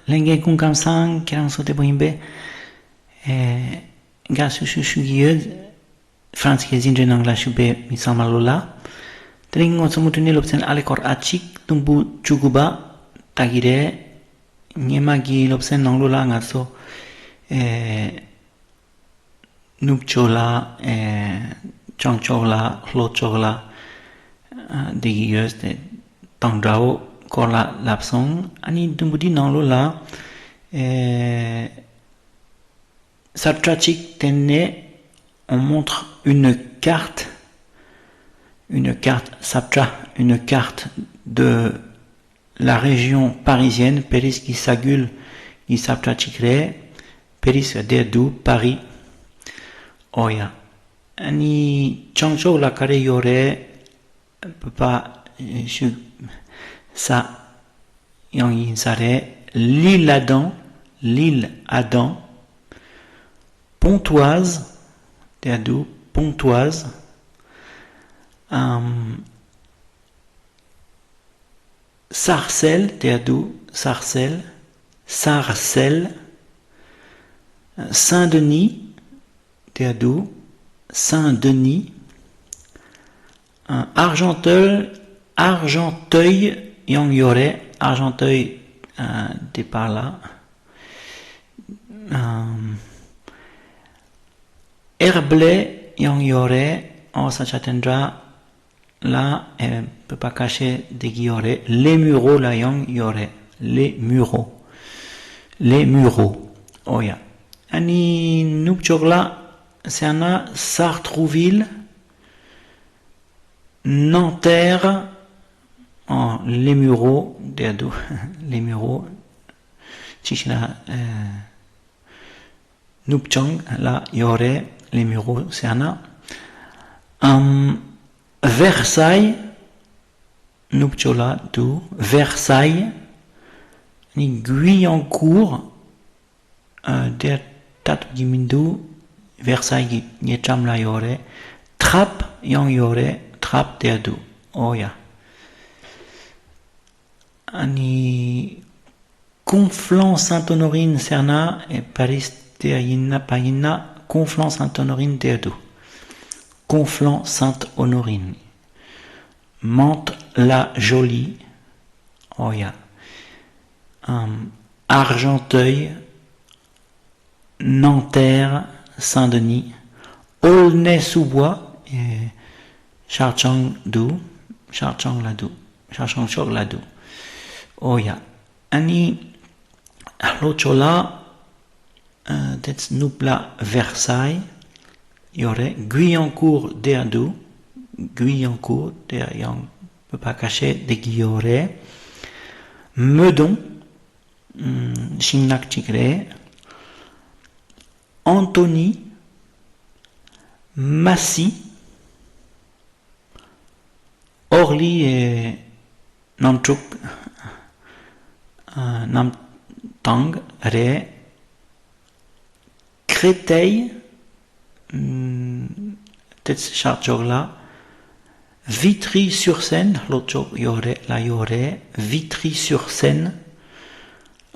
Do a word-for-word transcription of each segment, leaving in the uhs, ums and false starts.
ལྷན་རྒྱས་སྐུ་ཁམས་བཟང་། ཁྱེད་རང་ཚོ་བདེ་པོ་ཡིན་པས། ཨེ། དགའ་བསུ་ཞུ་ཞུ་གི་ཡོད། ཧྥ་རན་སི་གི་འཛིན་གྲྭའི་ནང་ལ་བཞུགས་པའི་མི་ཚང་མ་ལོ་ལ། དེ་རིང་ང་ཚོ་མུ་མཐུད་ནས་སློབ་ཚན་ཨ་ལེ་སྐོར་ཨ་གཅིག་དུམ་བུ་བཅུ་དགུ་པ་ལྟ་གི་རེད། སྔོན་མ་གི་སློབ་ཚན་ནང་ལོགས་ལ་ང་ཚོ། ཨེ། ནུབ་ཕྱོགས་ལ། ཨེ། བྱང་ཕྱོགས་ལ། ལྷོ་ཕྱོགས་ལ། ཨ། བསྡད་ཀྱི་ཡོད་དེ། དང་འདྲ་བོ་སྐོར་ལ་ལབ་སོང་། ཨ་ནི་དུམ་བུ་འདི་ནང་ལོགས་ལ། ཨེ། ས་བཀྲ་གཅིག་བསྟན་ནས། On montre une carte, une carte, ས་བཀྲ། Une carte de la région parisienne. པེ་རིས་ཀྱི་ས་ཁུལ་གྱི་ས་བཀྲ་གཅིག་རེད། པེ་རིས་དེ་དུ། པ་རི། ཨོ་ཡ། ཨ་ནི་བྱང་ཕྱོགས་ལ་ག་རེ་ཡོད་རེད། བོད་པ་བཞུགས་ས་ཡང་ཡིན་ས་རེད། L'île Adam, l'île Adam. Pontoise དེ་དུ། Pontoise. ཨམ། Sarcelles དེ་དུ། Sarcelles. Sarcelles. Saint-Denis དེ་དུ། Saint-Denis. ཨ། Argenteuil, Argenteuil ཡང་ཡོད་རེད། Argenteuil། ཨ། དེ་པར་ལ། ཨམ། Herblay ཡང་ཡོད་རེད། ཨོ། ས་ཆ་དེ་འདྲ་ལ། ཨེ། བོད་པ་ཁ་ཤས་བསྡད་ཀྱི་ཡོད་རེད། Les Mureaux ལ་ཡང་ཡོད་རེད། Les Mureaux. Les Mureaux. ཨོ་ཡ། ཨ་ནི་ནུབ་ཕྱོགས་ལ་ཟེར་ན། Sartrouville, Nanterre. ཨོ། Les Mureaux དེ་དུ། Les Mureaux། ཅི་ཞིག་ན། ཨེ། ནུབ་བྱང་ལ་ཡོད་རེད། Les Mureaux ཟེར་ན། ཨམ། Versailles ནུབ་ཕྱོགས་ལ་དུ། Versailles། ཨ་ནི་Guyancourt། ཨ། དེ་ལྟ་ཐུབ་ཀྱི་མི་འདུག Versailles གི་ཉེ་འགྲམ་ལ་ཡོད་རེད། Trappes ཡང་ཡོད་རེད། Trappes དེ་དུ། ཨོ་ཡ། ཨ་ནི། Conflans-Sainte-Honorine ཟེར་ན། ཨེ། པ་རིས་དེ་ཡིན་ན། པ་ཡིན་ན། Conflans-Sainte-Honorine དེ་དུ། Conflans-Sainte-Honorine. Mantes-la-Jolie. ཨོ་ཡ། ཨམ། Argenteuil, Nanterre, Saint-Denis, Aulnay-sous-Bois. ཨེ། ཤར་བྱང་དུ། ཤར་བྱང་ལ་དུ། ཤར་བྱང་ཕྱོགས་ལ་དུ། ཨོ་ཡ། ཨ་ནི་ལྷོ་ཕྱོགས་ལ། ཨ། དེ་ནུབ་ལ་Versailles ཡོད་རེད། Guyancourt དེ་དུ། Guyancourt དེ་ཡང་བོད་པ་ཁ་ཤས་བསྡད་ཀྱི་ཡོད་རེད། Meudon། ཨམ། ཤིང་ནགས་གཅིག་རེད། Antony, Massy, Orly ཨེ། གནམ་གྲུ། ཨ། གནམ་ཐང་རེད། Créteil ཨམ། དེ་ཤར་ཕྱོགས་ལ། Vitry-sur-Seine ལྷོ་ཕྱོགས་ཡོད་རེད་ལ་ཡོད་རེད། Vitry-sur-Seine།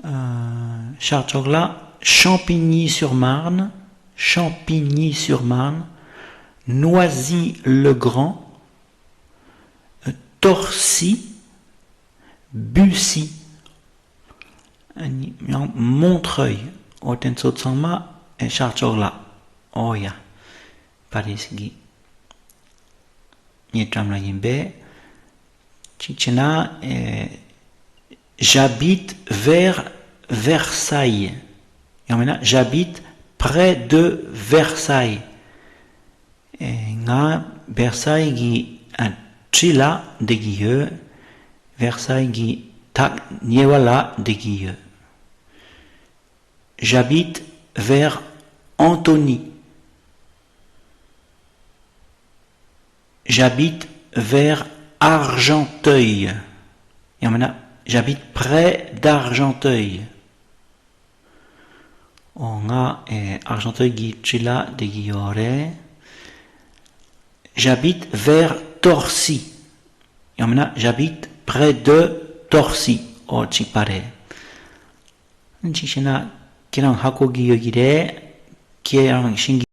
ཨ། ཤར་ཕྱོགས་ལ། Champigny-sur-Marne, Champigny-sur-Marne, Noisy-le-Grand, Torcy, Bucy། ཨ་ནི་ཡང་Montreuil། ཨོ། དེ་ཚོ་ཚང་མ་ཤར་ཕྱོགས་ལ། ཨོ་ཡ། པ་རིས་ཀྱི་ཉེ་འགྲམ་ལ་ཡིན་པས། གཅིག་བྱས་ན། ཨེ། J'habite vers Versailles ཡང་མིན་ན། J'habite près de Versailles. ཨེ། ང་Versailles གི། ཨ། འཁྲིས་ལ་བསྡད་ཀྱི་ཡོད། Versailles གི་ཐག་ཉེ་བ་ལ་བསྡད་ཀྱི་ཡོད། J'habite vers Antony. J'habite vers Argenteuil. ཡང་མིན་ན། J'habite près d'Argenteuil. ཨོ། ང་ཨེ། Argenteuil གི་འཁྲིས་ལ་བསྡད་ཀྱི་ཡོད་རེད། J'habite vers Torcy. ཡང་མིན་ན། J'habite près de Torcy. ཨོ། གཅིག་པ་རེད། ཅིག་བཤད་ན་ཁྱེད་རང་ཧ་གོ་གི་ཡོད་ཀྱི་རེད། ཁྱེད་རང་ཤེས་ཀྱི།